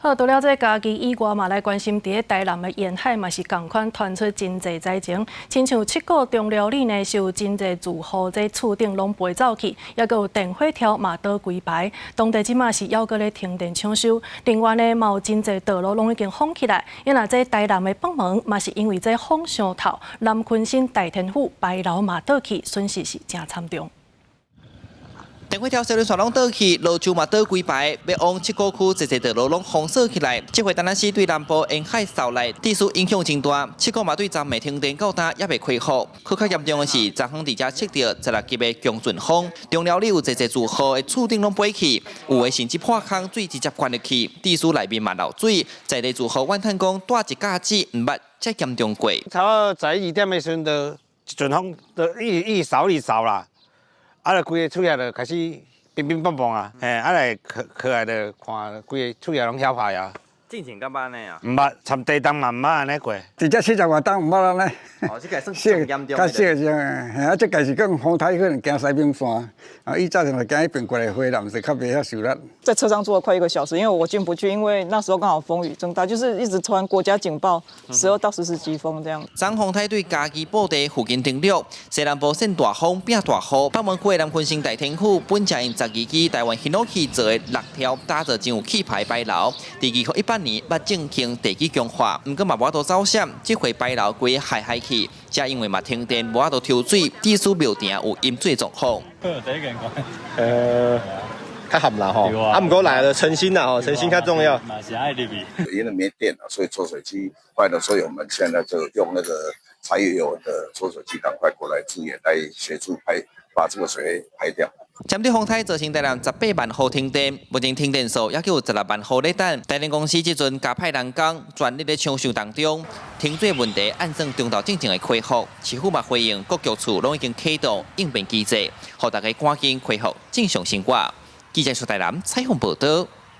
好，除了這嘉義以外嘛，來關心佇咧台南的沿海嘛是仝款傳出真濟災情，親像七股中寮里呢，是有真濟住戶這厝頂攏飛走去，抑閣有電火柱嘛倒規排，當地這馬是猶閣咧停電搶修。另外呢，嘛有真濟道路攏已經封起來，因若這台南的北門嘛是因為這風傷透，南鯤鯓大天府牌樓嘛倒去，損失是誠慘重。電火柱、小輪線攏倒去，路樹嘛倒規排，欲往七股區濟濟道路攏封鎖起來。這回單單是對南部沿海掃來，地勢影響真大。七股嘛對昨暝停電到今猶未恢復。閣較嚴重的是，昨昏佇遮測著16級的強陣風，中寮里有濟濟住戶的厝頂攏飛去，有的甚至破空水直接灌入去，地勢內面嘛漏水，在地住戶怨嘆講，蹛一甲子毋捌遮嚴重過。差不多11點的時陣，就一陣風，就一直一直掃一直掃啦。啊！就規个厝仔就開始乒乒乓乓啊，嘿，啊來起來就看規个厝仔攏曉壞啊。進前敢捌按呢啊？毋捌，參地動嘛毋捌按呢過。佇遮70外冬毋捌按呢。哦，這個算嚴重。較小聲，嘿啊，這屆是講風颱可能驚西平山，啊，以早前就驚彼邊過來火啦，毋是較袂遐受力。在車上坐了快一個小時，因為我進不去，因為那時候剛好風雨正大，就是一直傳國家警報，12到14級風這樣。昨風颱對嘉義埔地附近登陸，西南部先大風變大雨，北門區的南鯤鯓大天府本正用12支台灣ヒノキ做的六條打造真有氣派牌樓，佇2018年捌進行地基強化，毋過嘛無法度走閃，這回牌樓規個害害去，才因為嘛停電無法度抽水，致使廟埕有淹水狀況。較含啦吼，啊，毋過來了誠心啦吼，誠心較重要。因為沒電了，所以抽水機壞了，所以我們現在就用那個柴油的抽水機，趕快過來支援，來協助排，把這個水排掉。針對風颱造成台南18萬戶停電，目前停電數抑閣有16萬戶咧等。台電公司這陣加派人工，全力咧搶修當中，停水問題按算中晝進前會恢復。市府嘛回應各局處攏已經啟動應變機制，予大家趕緊恢復正常生活。記者蘇台南採訪報道。